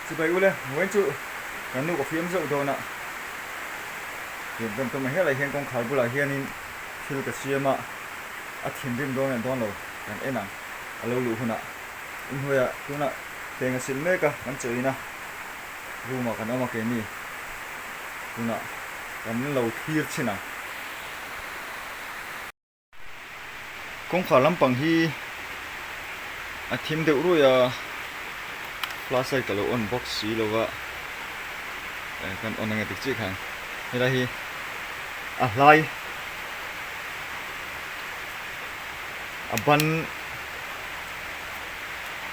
Chibai ule, vawiin chu kan nu ka fiam zauh dawn a, fiam kan tum a, helai hian kawngkhar bulah hianin thil ka siam a, a thinrim dawn leh dawn lo kan en ang, a lo luh hunah inhnuaiah tunah teng a sil mek a, kan chawin a, room ah kan awm a keini tunah kan lo thlir chhin ang. Kawngkhar lampang hi a thim deuh ruih a, flashlight ka lo on bawk si lo va, eh kan on ange dik chiah khan helai hi a hlai a ban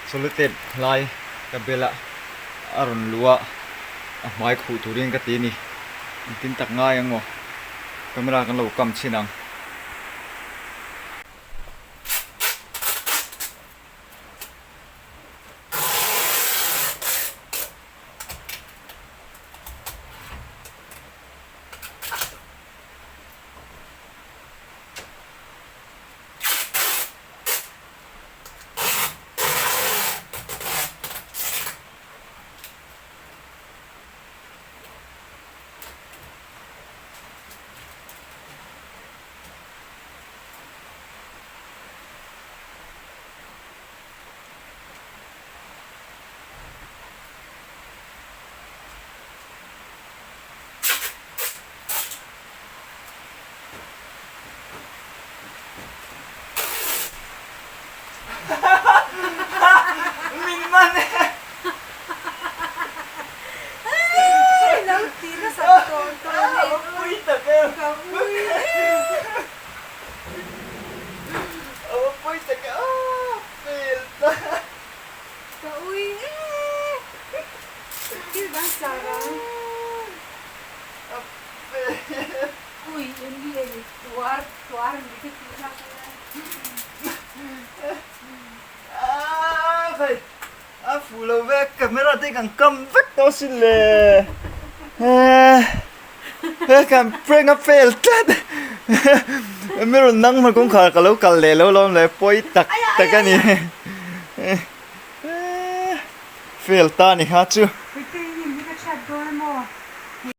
sellotape hlai ka bel a a rawn luh a a hmai khuh turin ka ti a ni engtin tak ngai ang maw camera kan lo kam chhin ang. Min man e! A fuh lo vek camera te kan kam vek tawh sin le he kan prank a fail tlat mirror nang hman kawngkhar ka lo kal leh lo lawm le pawi tak tak a ni fail ta ni kha chu.